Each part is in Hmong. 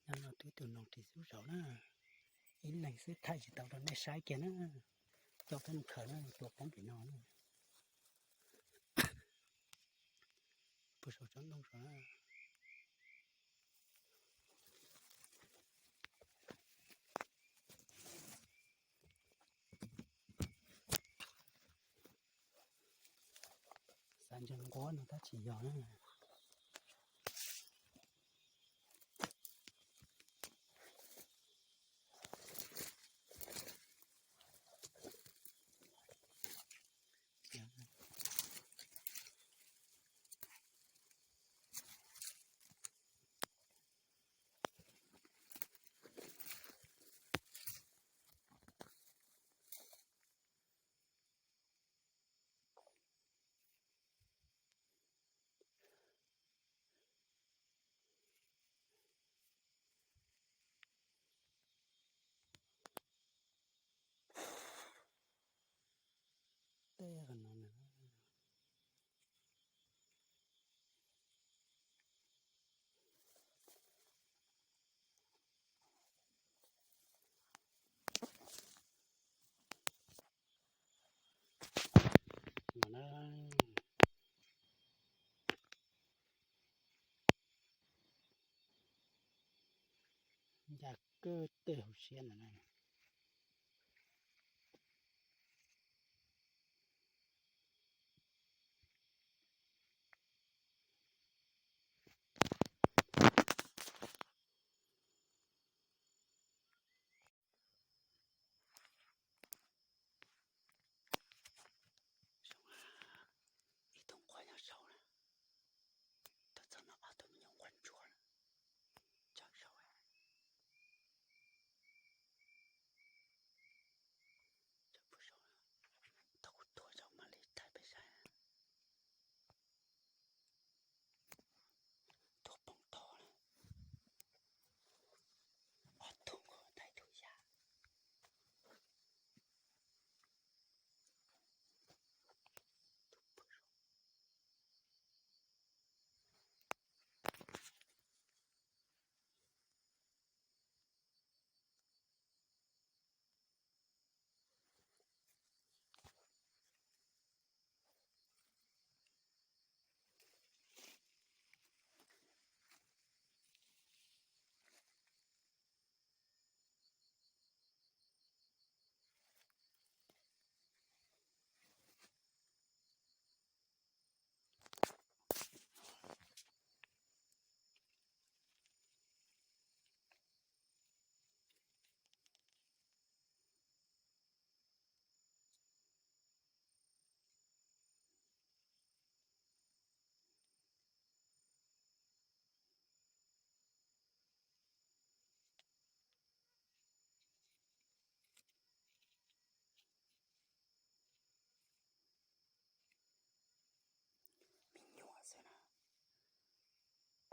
Nyob no twb tus noog ris xub zaum na, ib leeg xwb thaij tsis tau rau nej saib kiag na. Coj peb mus khaws na, tua poob pem no na. Puag saum tsob ntoo saud na. Xav ntsia nquab no tab tsis yog na. Tej no na. Ncaj kawg tej hauv siab ntawm no. Ib tug nquab nyob saud na, tuaj txog no ob tug me nyuam nquab ntsuag na, cog saud. Cog puag saud, thaum kuv tuag saud mam li thaij peb saib. Tuag poob tod na, ob tug nquab ntaiv tus yam. Me nyuam xwb na,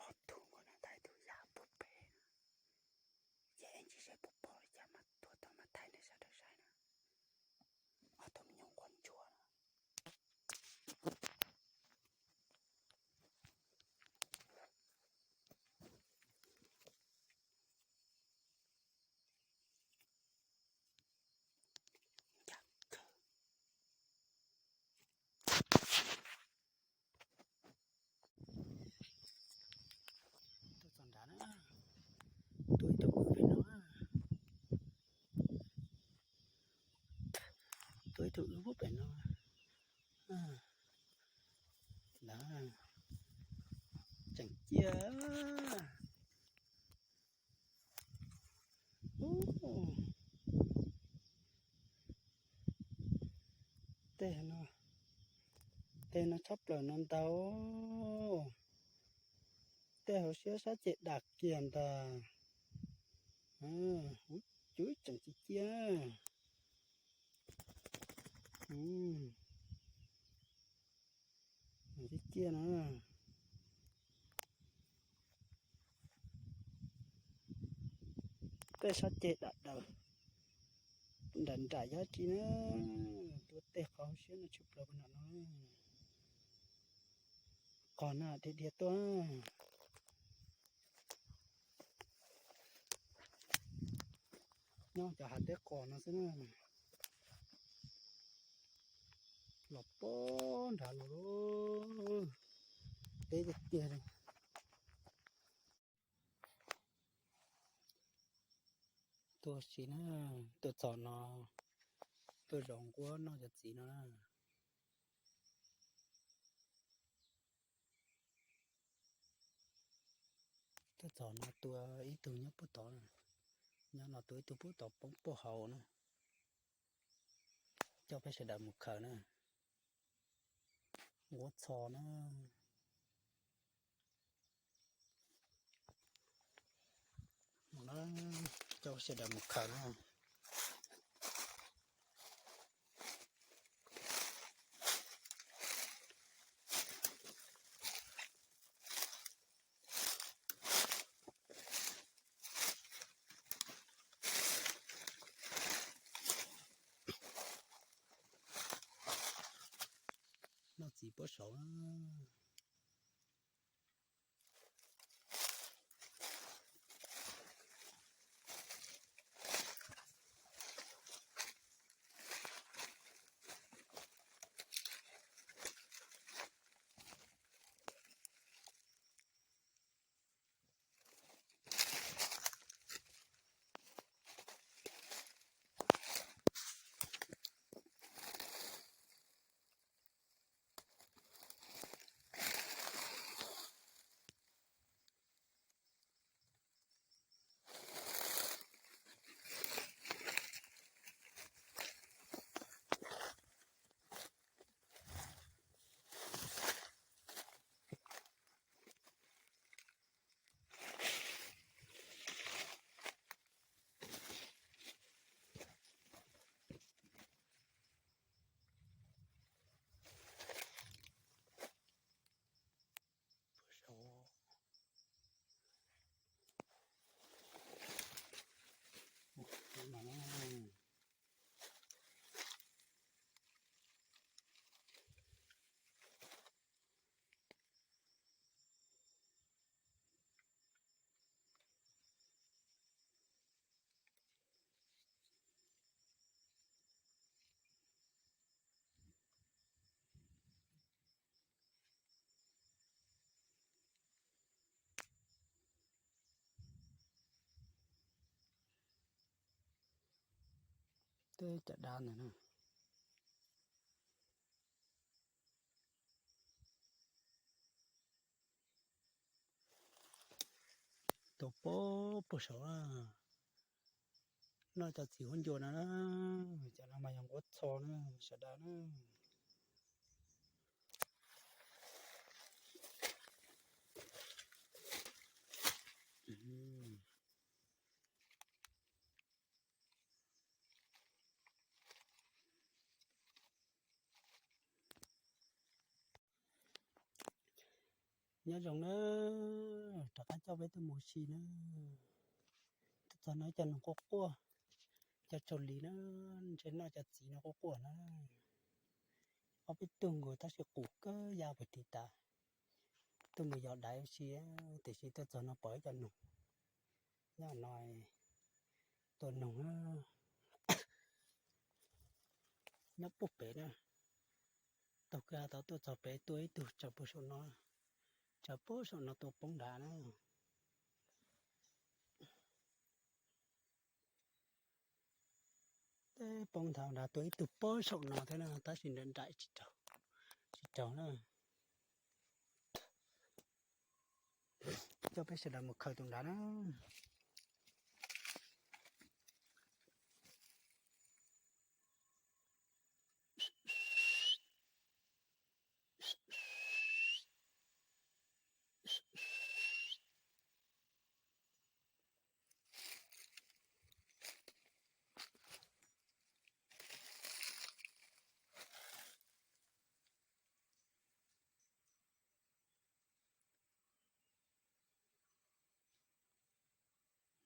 ob tug nquab ntaiv tus yam puag pem na. Ces ntsis seb puas pom li cas mas tuaj tau mas thaij nej sawv daws saib na. Ob tug me nyuam nquab ntsuag na. Ncaj kawg. Tuaj txog nrad na, tuaj ib tug wb pem no, tuaj ib tug wb pem no. Ntawd tseem ciaj. Tej no, tej no tshaj plaws no ntau. Tej hauv siab sab ces dam kiag ntag. Ub, cub tseem ciaj ciaj. Ciaj ciaj na. Tej sab ceg dam daws nram nram yog tsi na. Tuaj tej qhov hauv siab no tshaj plaws nram no. Qhov na dhia dhia tuaj. Nyob cov hav teb qos no xwb na. Los poob nrad los, teb tiag tiag li. Tuaj si na, tuaj txog no, tuaj zaum nquab noj cov txiv no na. Tuaj txog no tua ib tug nyob puag tod, nyob no tua ib tug puag tod poob puag hauv na. Coj peb sawv daws mus khaws na. Nquab txho na. Coj peb sawv daws mus khaws na. Noj txiv puag saud. Tej cov dab ntawd na. Tus puag puag saud na, noj cov txiv huab ncua no na, cov no mas yog nquab txho na, sawv daws na. Nyob zoo na, rov qab coj peb tuaj mus si na. Tuaj txog no cov noog quaj quaj, cov tsaug li na, ntshe noj cov txiv no quaj quaj na. Ob peb tug nkaus tab sis qus kawg ya puag tid tas. Tuaj mus yos daiv si, tiam sis tuaj txog no pom ib co noog. Nyob no, tua noog nyob puag pem na. Taug kwj ha tod tuaj txog pem tua ib tug tsaws puag saum no, tsaws puag saum no tua poob nrad na. Teb poob nthav nrad tua ib tug puag saum no thiab na, tab sis nrad nraim tsis raug, tsis raug na. Coj peb sawv daws mus khaws tus nrad na.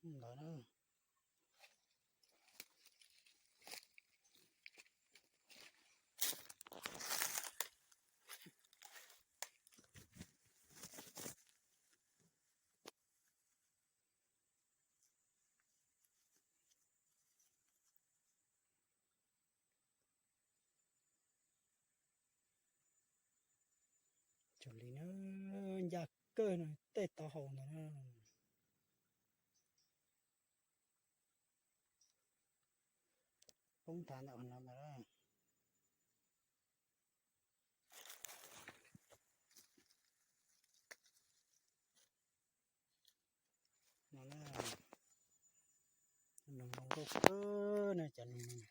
Ntawd na. kawg no, tej tau haus ntawd na. Poob thav ntawm no ntag. No na, noog zoo nkauj kawg na cov noog no.